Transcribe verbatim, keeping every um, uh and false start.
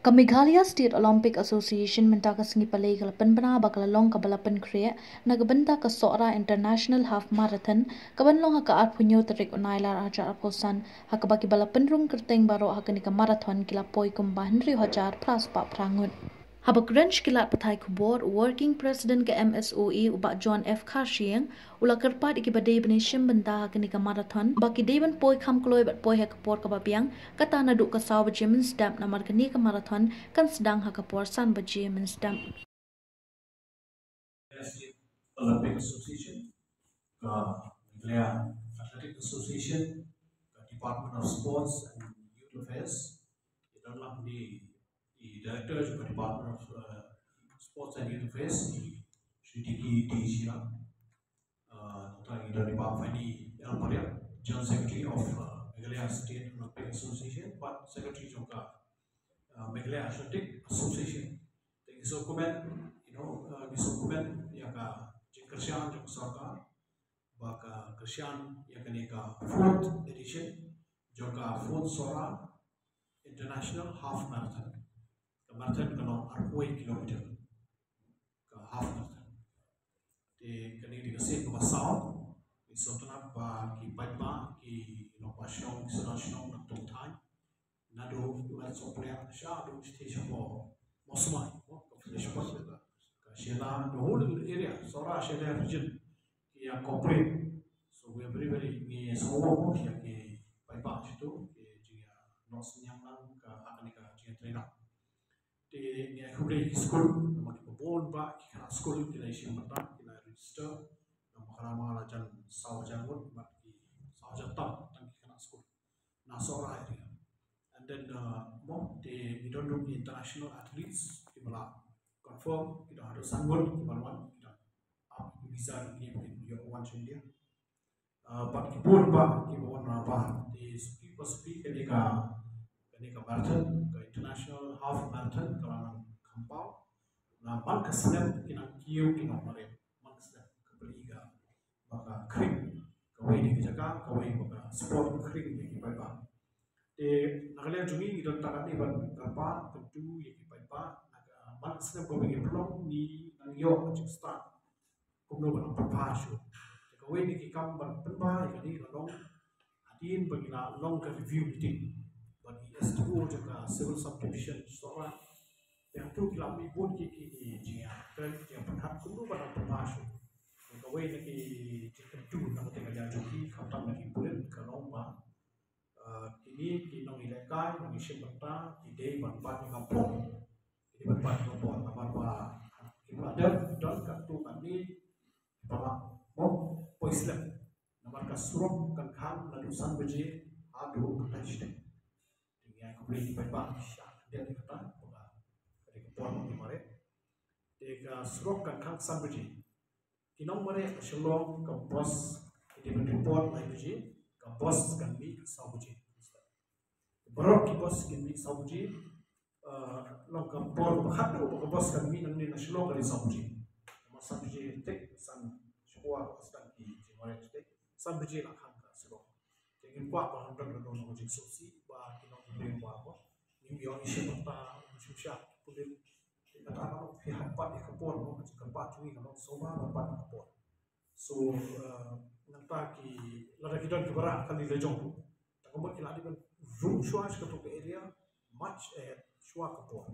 Ka Meghalaya State Olympic Association mynta ka sngi Palei ka la pynbna ba ka la long kaba la pynkhreh na ka bynta ka Sohra International Half Marathon, kaban long ha ka arphew hynñiew tarik u Nailar arhajar arphew san, ha kaba kiba la pynrung kyrteng baroh ha kane ka marathon ki la poi kumba hynriew hajar phra spah phra ngut. Haba kren sha ki lad pathai khubor, Working President ka M S O E u Bah John F Kharshiing u la kyrpad ïa kiba dei ban ïashim bynta ha kane ka marathon ba ki dei ban poi kham kloi bad poi ha ka por kaba biang, kata naduh ka saw baje mynstep, namar kane ka marathon kan sdang ha ka por san baje mynstep. State Olympic Association, ka Meghalaya Athletic Association, ka Department of Sports and Youth Affairs, ki don lang ni i Director jong ka Department of uh, Sports and Youth Affairs, i Shri Dicky D Jila. Uh, nangta ngi don i Bah Fani L Pariat, General Secretary of uh, Meghalaya State Olympic Association, bad Secretary jong ka uh, Meghalaya Athletic Association. Te ngi sngewkmen, you know, uh, ngi sngewkmen ïa ka jingkyrshan jong ka sorkar ba ka kyrshan ïa kane ka fourth edition jong ka fourth Sohra International Half Marathon. Ka marathon ka long arphew kilometer, ka half marathon. Te kane ka dei ka sien kaba saw. Ngi sngewtynnat ba ki paidbah, ki nongpynïaid shnong, ki sordar shnong na tnat thaiñ, naduh Laitumkhrah shaduh shatei shapoh Mawsmai, ka finish point, ka Shella, the whole area, Sohra Shella region, ki ïa cooperate. So we are very, very, ngi sngewbha ïa ki paidbah shatu, ki jingïa, ngi sngewbha lang ka, ha kane ka jingïatreilang. Te ngi ai khublei ki skul, namar kiba bun ba ki khynnah skul ki la ïashim bynta, ki la register, namar ka la jan saw hajar ngut, bad ki saw hajar tam, tang ki khynnah skul na Sohra area. And then uh, mo te ngi don ruh ki international athletes kiba la confirm, ki don haduh san ngut kiba la wan, ki don ap visa jong ki, ki ïoh wan sha India. Uh, bad ki bun ba kiba wan na bar. Te suki pa suki kane ka, kane ka marathon, ka international half marathon ka la nang kham paw. Na man ka snem ki nang kiew ki nongmareh, man ka snem ka pyrshah ba ka khring kawei na ka jaka, kawei ba ka sport ka khring ïa ki paidbah. Te na ka liang jong ngi ngi don tang katne ban kyrpad kyntu ïa ki paidbah, na ka man ka snem kaba ngi pynlong ngi nang ïoh ka jingstad kumno ban pynbha shuh. Te kawei na ki kam ban pynbha ïa kane ka long hadien ba ngi la long ka review meeting bad ki S D O jong ka Civil Subdivision Sohra. Te hato ki la mih bun ki ki ki jingïakren, jingïapyrkhat kumno ban pynbha shuh. Kawei na ki jingkyntu na ka tnga jong ki, khamtam na ki pulit, ka long ba uh, kine ki nongïalehkai, nongïashim bynta, ki dei ban bat ïa ka por. Ki dei ban bat ïa ka por, namar ba ki ba dep don katto katne kiba lah poi slem. Namar ka surok kan khang naduh san baje haduh khyndai shiteng. Te ngi ai khublei ïa ki paidbah sha khyndiat ïa kata, ba ka dei ka por ba ki mareh. Te ka surok kan khang san baje. Ki nongmareh ka Shillong ka bus ki dei ban report lai baje, ka bus kan mih saw baje. Baroh ki bus kin mih saw baje, uh, long ka por ba khatduh ba ka bus kan mih nangne na Shillong ka dei saw baje. Namar san baje tik, san shuwa ka sdang ki jingmareh tik, san baje la khang ka Shillong. Te ngim kwah ba hynrei ka don ka jingsngewsih ba ki nongbriew ba ngim ïoh ïashim bynta, ngim shim shah ki pulit. Te kata ka long phi hap bat ïa ka por mo, ka jingkyrpad jong ngi ka long sngewbha ban bat ïa ka por. So uh, nangta ki lada ki don kiba rah kali la jong ruh, te ka mut ki la dei ban rung shuwa sha kato ka area much ahead, shuwa ka por.